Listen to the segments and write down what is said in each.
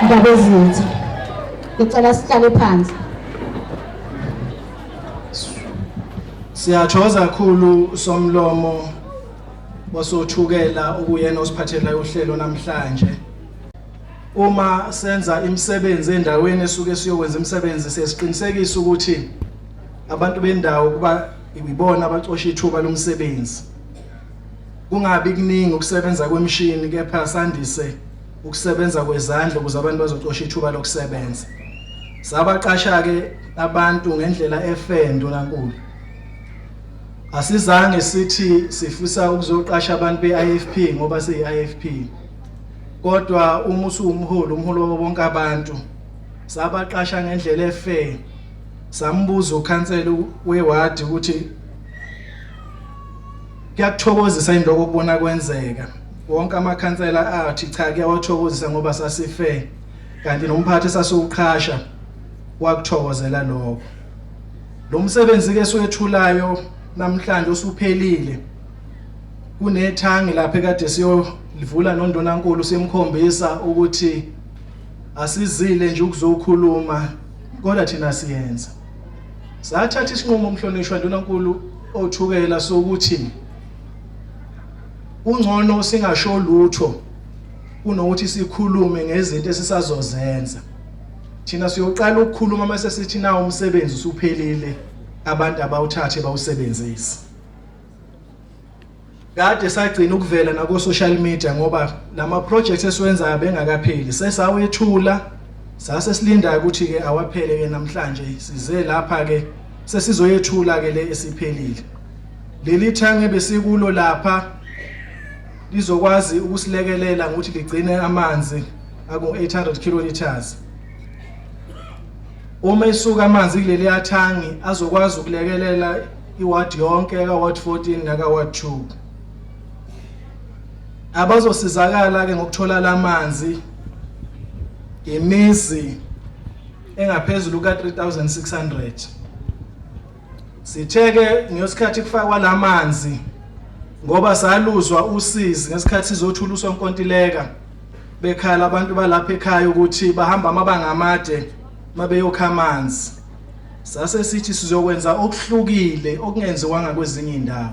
Ndabezitha. Ngicela sihlale phansi. Siyathokoza kakhulu somlomo wasothukela okuyena osiphathela uhlelo namhlanje. Uma senza imisebenzi endaweni esuke siyokwenza imisebenzi sesiqinisekisa ukuthi abantu bendawo kuba ibona abacosha ithuba lomsebenzi. Kungabi kuningi ukusebenza kwemishini kepha sandise ukusebenza kwezandla ukuze abantu bazocosha ithuba lokusebenza. Sabaqasha-ke abantu ngendlela efair Ndunankulu. Asizange sithi sifisa ukuzoqasha abantu be-IFP ngoba siyi-IFP. Kodwa uma usuwumholi, umholi wabo bonke abantu, sabaqasha ngendlela efair. Sambuza ukhansela wewadi ukuthi kuyakuthokozisa yini lokho okubona kwenzeka. Wonke amakhansela athi cha kuyawathokozisa ngoba sasifair. Kanti nomphathi esasiwuqhasha wakuthokozela lokho. Lo msebenzi ke siwethulayo namhlanje usuphelile. Kunethangi lapha ekade siyolivula nondunankulu simkhombisa ukuthi asizile nje ukuzokhuluma kodwa thina siyenza. Sathatha isinqumo umhlonishwa ndunankulu othukela sokuthi kungcono singasho lutho kunokuthi sikhulume ngezinto esisazozenza. Thina siyoqala ukukhuluma mase sithi nawo umsebenzi usuphelile abantu abawuthathe bawusebenzise. Kade sagcina ukuvela nako social media ngoba lama projects esiwenzayo bengakapheli sesawethula sase silinda ukuthi ke awaphele ke namhlanje size lapha ke sesizoyethula ke le esiphelile. Leli thange besikulo lapha lizokwazi ukusilekelela ngokuthi ligcine amanzi aku 800 kiloliters. Uma esuka amanzi kuleli athangi azokwazi ukulekelela iward yonke ka ward 14 naka ward 2. Abazosizakala ke ngokuthola lamanzi imizi engaphezulu ka 3600. Sithe-ke ngesikhathi kufakwa la manzi ngoba saluzwa usizi ngesikhathi sizothula usonkontileka bekhala abantu balapha ekhaya ukuthi bahamba amabanga amade mabeyokha amanzi. Sase sithi sizokwenza okuhlukile okungenziwanga kwezinye indawo.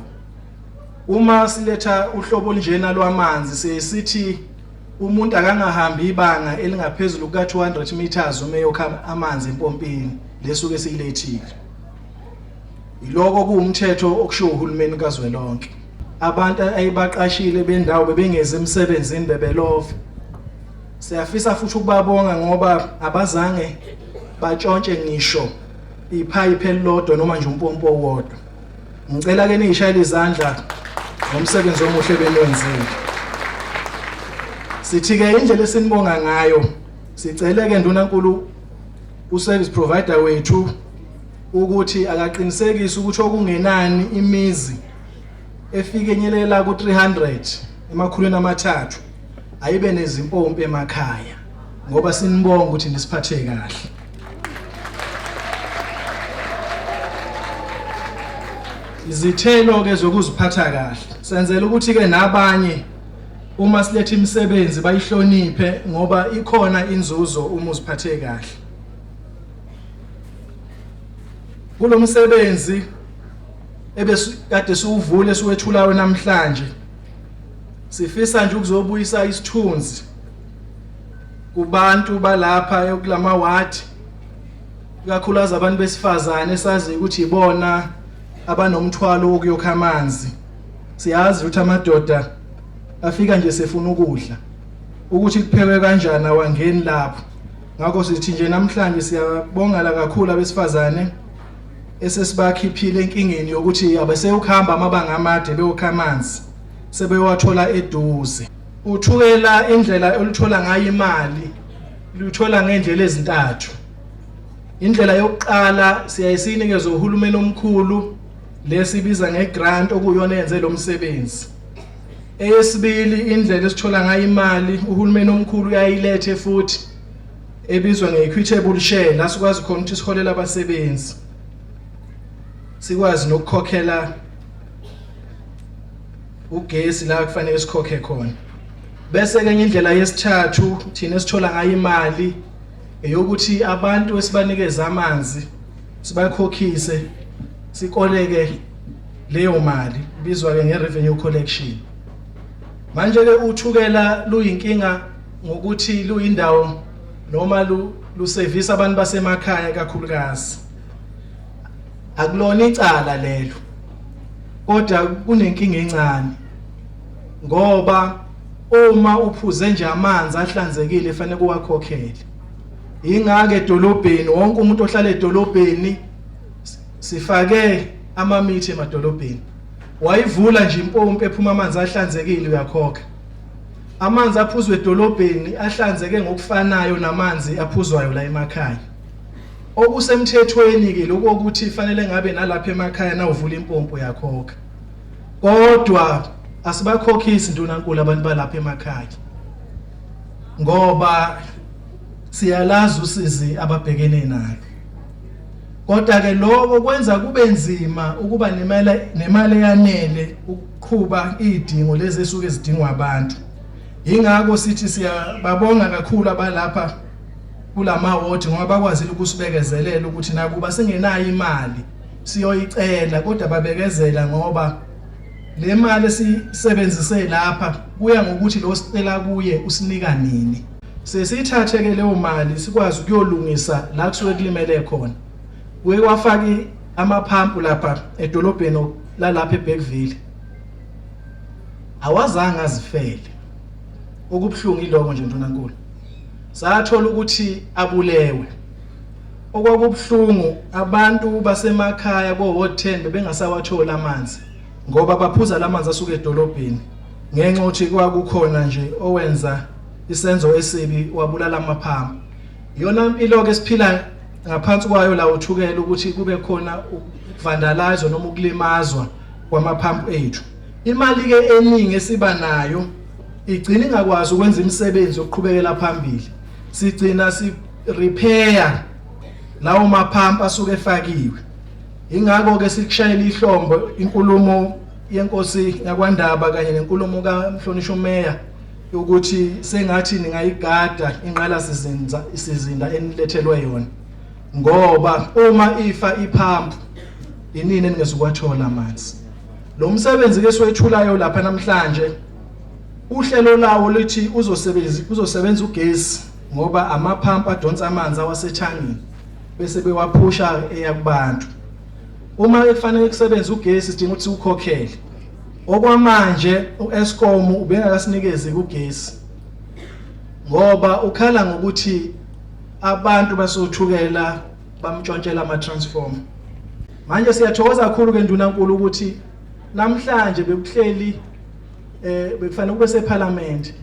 Uma siletha uhlobo olunjena lwamanzi siye sithi umuntu akangahambi ibanga elingaphezulu kuka-200 meters uma eyokha amanzi empompini lesuke siyilethile. Yiloko kuwumthetho okushiwo uhulumeni kazwelonke. Abantu ayibaqashile bendawo bebengezi emsebenzini bebelova. Siyafisa futhi ukubabonga ngoba abazange batshontshe ngisho iphayiphi elilodwa noma nje umpompo owodwa. Ngicela ke niyishayele izandla ngomsebenzi omuhle beniwenzile. Sithi ke indlela esinibonga ngayo sicele ke Ndunankulu uservice provider wethu ukuthi akaqinisekise ukuthi okungenani imizi efike nyelela ku-300 emakhulwini amathathu ayibe nezimpompi emakhaya ngoba sinibonga ukuthi nisiphathe kahle. Izithelo ke zokuziphatha kahle senzela ukuthi ke nabanye uma siletha imisebenzi bayihloniphe ngoba ikhona inzuzo uma uziphathe kahle. Kulomsebenzi ebesikade siwuvule siwethulayo namhlanje sifisa nje ukuzobuyisa isithunzi kubantu balapha kulama ward ikakhulukazi abantu besifazane esazi ukuthi ibona abanomthwalo wokuyokha amanzi. Siyazi ukuthi amadoda afika nje sefuna ukudla ukuthi kuphekwe kanjani awangeni lapho. Ngakho sithi nje namhlanje siyabongala kakhulu abesifazane esesibakhiphile enkingeni yokuthi abeseyukuhamba amabanga amade beyokha amanzi sebeyowathola eduze. Uthukela indlela oluthola ngayo imali luthola ngendlela ezintathu. Indlela yokuqala siyaye siyinikeze uhulumeni omkhulu lesibiza ngegrant okuyona yenze lo msebenzi. Eyesibili indlela esithola ngayo imali uhulumeni omkhulu uyayilethe futhi ebizwa nge-equitable share la sikwazi khona ukuthi siholele abasebenzi sikwazi nokukhokhela ugesi la kufanele sikhokhe khona. Bese ke indlela yesithathu thina esithola ngayo imali eyokuthi abantu esibanikeza amanzi sibakhokhise, sikoleke leyo mali, ibizwa ke nge-revenue collection. Manje ke uThukela luyinkinga ngokuthi luyindawo noma lusevisa abantu basemakhaya kakhulukazi. Akulona icala lelo, kodwa kunenkinga encane ngoba uma uphuze nje amanzi ahlanzekile fanele kuwakhokhele. Ingake edolobheni wonke umuntu ohlala edolobheni sifake amamitha emadolobheni, wayivula nje impompi ephuma amanzi ahlanzekile uyakhokha. Amanzi aphuzwa edolobheni ahlanzeke ngokufanayo namanzi aphuzwayo la emakhaya. Okusemthethweni ke lokho ukuthi fanele ngabe nalapha emakhaya nawuvula impompi uyakhokha, kodwa asibakhokhisi Ndunankulu abantu balapha emakhaya ngoba siyalazi usizi ababhekene nalo. Kodwa ke lokho kwenza kube nzima ukuba nemali eyanele ukuqhuba izidingo lezi esuke zidingwa abantu. Ingakho sithi siyababonga kakhulu abalapha kulamawodi ngoba bakwazile ukusibekezelela ukuthi nakuba singenayo imali siyoyicela, kodwa babekezela ngoba le mali esisebenzise lapha kuya ngokuthi lo sicela kuye usinika nini. Sesiyithathe ke leyo mali sikwazi ukuyolungisa la kusuke kulimele khona. Kuye kwafaka amaphampu lapha edolobheni lalapha eBergville, awazange azifele. Okubuhlungu iloko nje Ndunankulu, sathola ukuthi abulewe. Okwakubuhlungu abantu basemakhaya ko Ward 10 bebengasawatholi amanzi ngoba baphuza lamanzi asuka edolobheni ngenxa ukuthi kwakukhona nje owenza isenzo esibi wabulala amaphampu. Iyona mpilo ke esiphila ngaphansi kwayo la uThukela, ukuthi kube khona ukuvandalizwa noma ukulimazwa kwamaphampu ethu. Imali ke eningi esiba nayo igcina ingakwazi ukwenza imisebenzi yokuqhubekela phambili, sigcina si repair lawo maphampu asuke efakiwe. Ingakho ke sikushayela ihlombo inkulumo yenkosi yakwaNdaba kanye nenkulumo kaMhlonishwa uMeya ukuthi sengathi ningayigada inqala sizinza isizinda enilethelwe yona, ngoba uma ifa iphampu inini eningezukwathola amanzi. Lo msebenzi ke siwethulayo lapha namhlanje, uhlelo lawo lithi uzosebenza ugesi ngoba amaphampu adonsa amanzi awasethangini bese bewaphusha eya kubantu. Uma kufanele kusebenze ugesi sidinga ukuthi siwukhokhele. Okwamanje uEskom ubengakasinikezi ugesi ngoba ukhala ngokuthi abantu basoThukela bamtshontshela ama-transformer. Manje siyathokoza kakhulu ke Ndunankulu ukuthi namhlanje bekuhleli bekufanele kube seParliament,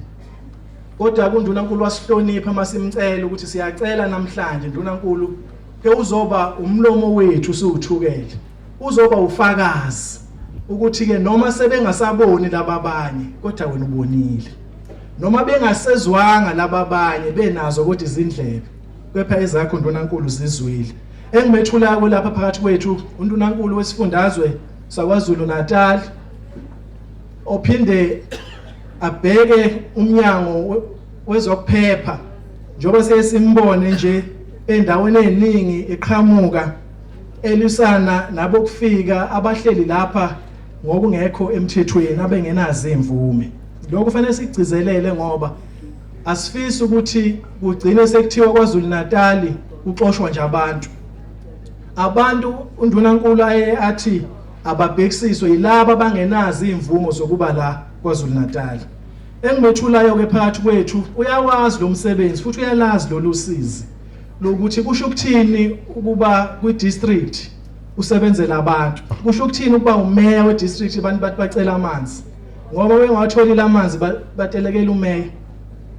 kodwa kuNdunankulu wasihlonipha masimcela ukuthi siyacela namhlanje Ndunankulu ke uzoba umlomo wethu siwuThukele, uzoba ufakazi ukuthi ke noma sebengasaboni laba abanye kodwa wena ubonile, noma bengasezwanga laba abanye benazo kodwa izindlebe kepha ezakho Ndunankulu zizwile. Engimethulako lapha phakathi kwethu uNdunankulu wesifundazwe saKwaZulu Natal ophinde abheke umnyango wezokuphepha, njengoba sesimbone nje endaweni eziningi eqhamuka elwisana nabokufika abahleli lapha ngokungekho emthethweni abengenazo imvume. Lokho kufanele sikugcizelele ngoba asifisi ukuthi kugcine sekuthiwa KwaZulu Natal kuxoshwa nje abantu. Abantu uNdunankulu aye athi ababhekisiswe yilaba abangenazo imvumo zokuba la KwaZulu Natal. Engimethulayo ke phakathi kwethu uyawazi lo msebenzi futhi uyalazi lolu sizi lokuthi kusho ukuthini ukuba kwi-district usebenzela abantu, kusho ukuthini ukuba umeya we-district abantu bathi bacela amanzi, ngoba bengawatholile amanzi batelekela umeya,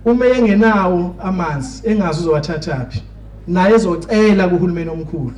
umeya engenawo amanzi engazi uzowathathaphi, naye ezocela kuhulumeni omkhulu.